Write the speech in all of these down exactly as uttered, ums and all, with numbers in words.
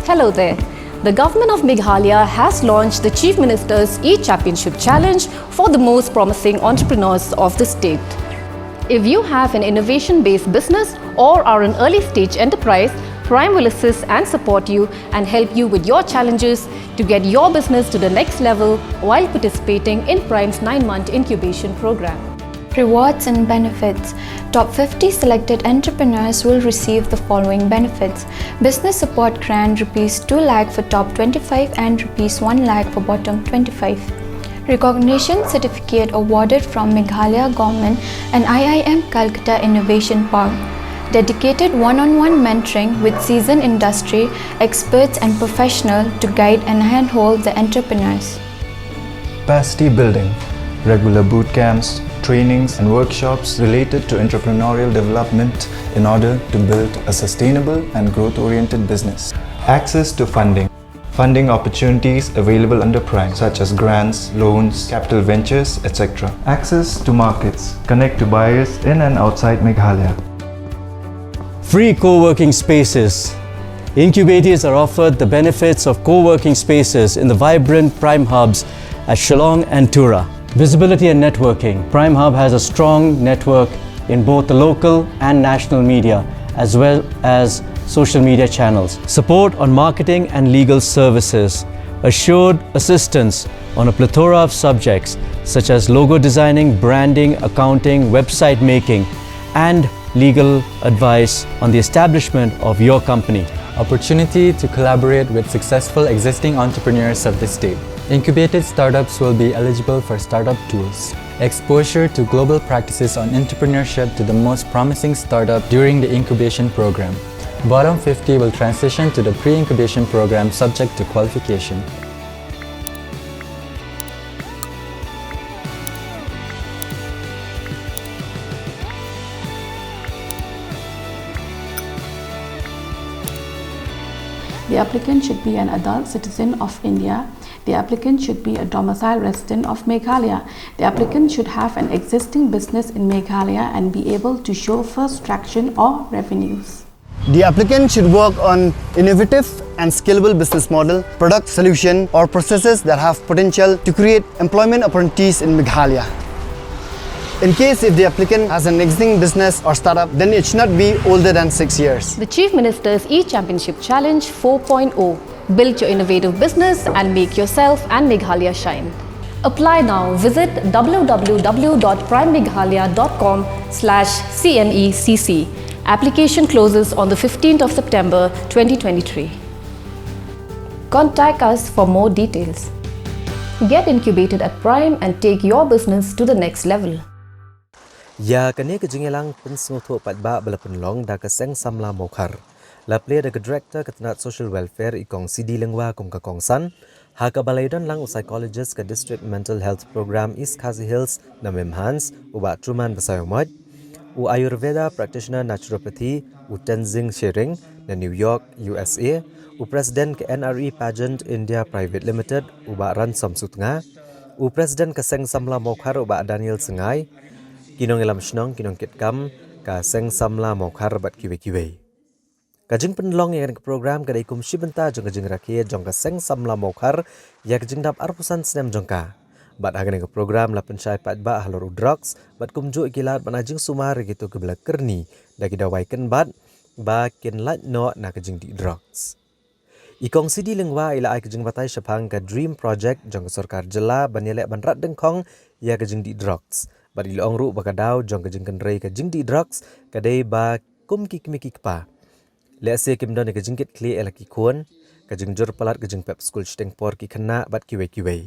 Hello there. The Government of Meghalaya has launched the Chief Minister's e-Championship Challenge for the most promising entrepreneurs of the state. If you have an innovation-based business or are an early-stage enterprise, Prime will assist and support you and help you with your challenges to get your business to the next level while participating in Prime's nine-month incubation program. Rewards and benefits. Top fifty selected entrepreneurs will receive the following benefits: business support grant rupees two lakh for top twenty-five and rupees one lakh for bottom twenty-five. Recognition certificate awarded from Meghalaya Government and I I M Calcutta Innovation Park. Dedicated one-on-one mentoring with seasoned industry experts and professional to guide and handhold the entrepreneurs. Capacity building, regular boot camps, trainings, and workshops related to entrepreneurial development in order to build a sustainable and growth oriented business. Access to funding. Funding opportunities available under Prime, such as grants, loans, capital ventures, et cetera. Access to markets. Connect to buyers in and outside Meghalaya. Free co working spaces. Incubators are offered the benefits of co working spaces in the vibrant Prime hubs at Shillong and Tura. Visibility and networking. Prime Hub has a strong network in both the local and national media, as well as social media channels. Support on marketing and legal services. Assured assistance on a plethora of subjects such as logo designing, branding, accounting, website making, and legal advice on the establishment of your company. Opportunity to collaborate with successful existing entrepreneurs of the state. Incubated startups will be eligible for startup tools. Exposure to global practices on entrepreneurship to the most promising startup during the incubation program. Bottom fifty will transition to the pre incubation program subject to qualification. The applicant should be an adult citizen of India. The applicant should be a domicile resident of Meghalaya. The applicant should have an existing business in Meghalaya and be able to show first traction or revenues. The applicant should work on innovative and scalable business model, product, solution, or processes that have potential to create employment opportunities in Meghalaya. In case if the applicant has an existing business or startup, then it should not be older than six years. The Chief Minister's e-Championship Challenge four point oh. Build your innovative business and make yourself and Meghalaya shine. Apply now. Visit w w w dot prime meghalaya dot com slash c m e c c. Application closes on the fifteenth of September twenty twenty-three. Contact us for more details. Get incubated at Prime and take your business to the next level. Ïa kane ka jingïalang pynsngewthuh paidbah ba la pynlong da ka Seng Samla Mawkhar, la plie da ka Director ka tnat Social Welfare, i Kong C D Lyngwa, kum ka kongsan ha kaba la ïadon lang u psychologist ka District Mental Health Program East Khasi Hills na Mymhans, u Bah Truman Basaiawmoit, u Ayurveda practitioner naturopathy, u Tenzing Shering na New York, U S A, u President ka N R E Pageant India Private Limited, u Bah Ransom Sutnga, u President ka Seng Samla Mawkhar, u Bah Daniel Syngai, ki nongïalam shnong, ki nongkitkam ka Seng Samla Mawkhar bad kiwei kiwei. Ka jingpynlong ïa kane ka program ka dei kum shi bynta jong ka jingrakhe jong ka Seng Samla Mawkhar ïa ka jingdap arphew san snem jong ka. Bad ha kane ka program la pynshai paidbah halor u drugs bad kumjuh ki lad ban ai jingsumar ïa kito kiba la kyrni da ki dawai kynbat ba kin lait noh na ka jingdih drugs. I Kong C D Lyngwa i la ai ka jingbatai shaphang ka DREAM Project jong ka sorkar jylla ban ïaleh ban rat dyngkhong ïa ka jingdih drugs. Bad i la ong ruh ba ka daw jong ka jingkynrei ka jingdih drugs ka dei ba kum ki kmie ki kpa, lehse kim don ïa ka jingkitkhlieh ïa la ki khun, ka jingjur palat ka jingpep skul shiteng por ki khynnah bad kiwei kiwei.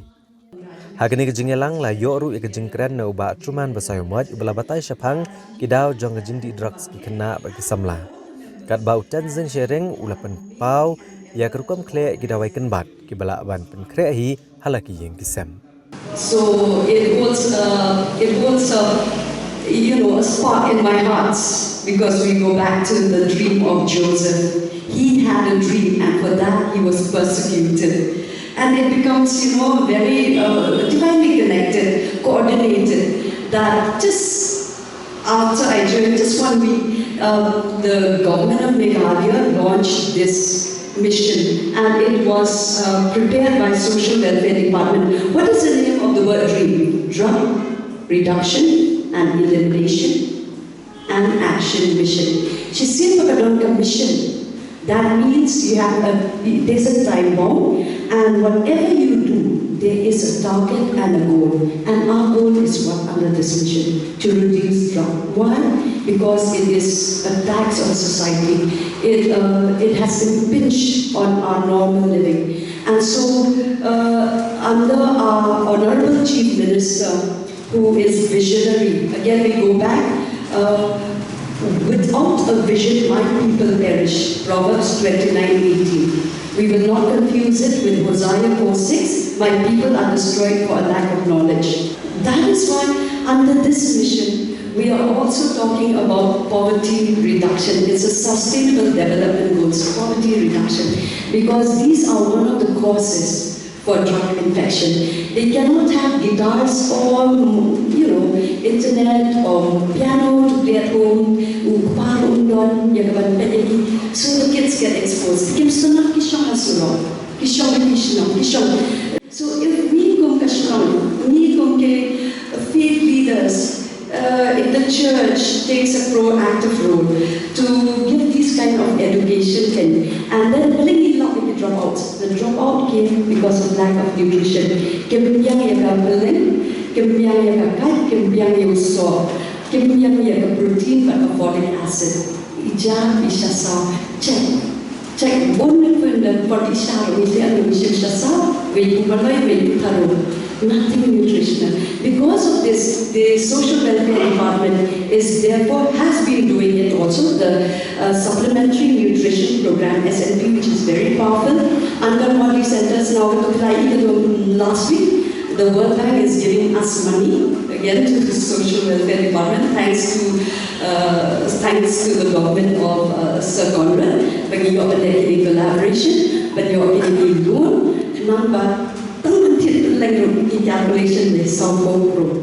Ha kane ka jingïalang la ïoh ruh ïa ka jingkren na u Bah Truman Basaiawmoit uba la batai shaphang ki daw jong ka jingdih drugs ki khynnah bad ki samla. Katba u Tenzing Shering u la pynpaw ïa ka rukom khleh ki dawai kynbat kiba lah ban pynkhreh hi ha la ki ïing ki sem. So it holds, uh, it holds a, you know, a spot in my heart because we go back to the dream of Joseph. He had a dream, and for that he was persecuted. And it becomes, you know, very uh, divinely connected, coordinated. That just after I joined, just one week, uh, the government of Meghalaya launched this Mission, and it was uh, prepared by Social Welfare Department. What is the name of the word DREAM? Drug Reduction and Elimination and Action Mission. Shisien ba ka don ka mission, that means you have a, there's a time bomb, and whatever you do, there is a target and a goal. And our goal is what under this mission? To reduce drug. Why? Because it is a tax on society. It, uh, it has impinged on our normal living. And so, uh, under our Honorable Chief Minister, who is visionary, again we go back, uh, without a vision, my people perish. Proverbs twenty-nine eighteen. We will not confuse it with Hosea four six, my people are destroyed for a lack of knowledge. That is why under this mission, we are also talking about poverty reduction. It's a sustainable development goals, poverty reduction, because these are one of the causes for drug infection. They cannot have guitars or, you know, internet or piano to play at home, u kpa ruh um don ïa kaban peit ïa ki. So the kids get exposed. Kim sngewthuh ki shong ha surok, ki shong ha ki shnong, ki shong. So if we kum ka shnong, we kum ki faith leaders, uh, if the church takes a proactive role to give these kind of education thing, and then bring in a lot of the dropouts. The dropout came because of lack of nutrition. Kim biang ïa ka belen, kim biang ïa ka kait, kim biang ïa u soh, kim biang ïa ka protein bad ka folic acid. Ija i sha saw, check. Check bun ne pun da por i sha ro i sha ro i sha saw, wei u baloi wei u taro. Nothing nutritional. Because of this, the social welfare department is therefore has been doing it also. The uh, supplementary nutrition program, S N P, which is very powerful. Anganwadi centers now, last week, the World Bank is giving us money again to the social welfare department, thanks to uh, thanks to the government of uh, Sir Conrad, ba ngi ïoh ban leh kine collaboration, ban ïoh kine ki loan, khnang ba tang ban thied leng ruh ki calculation de saw phew klur.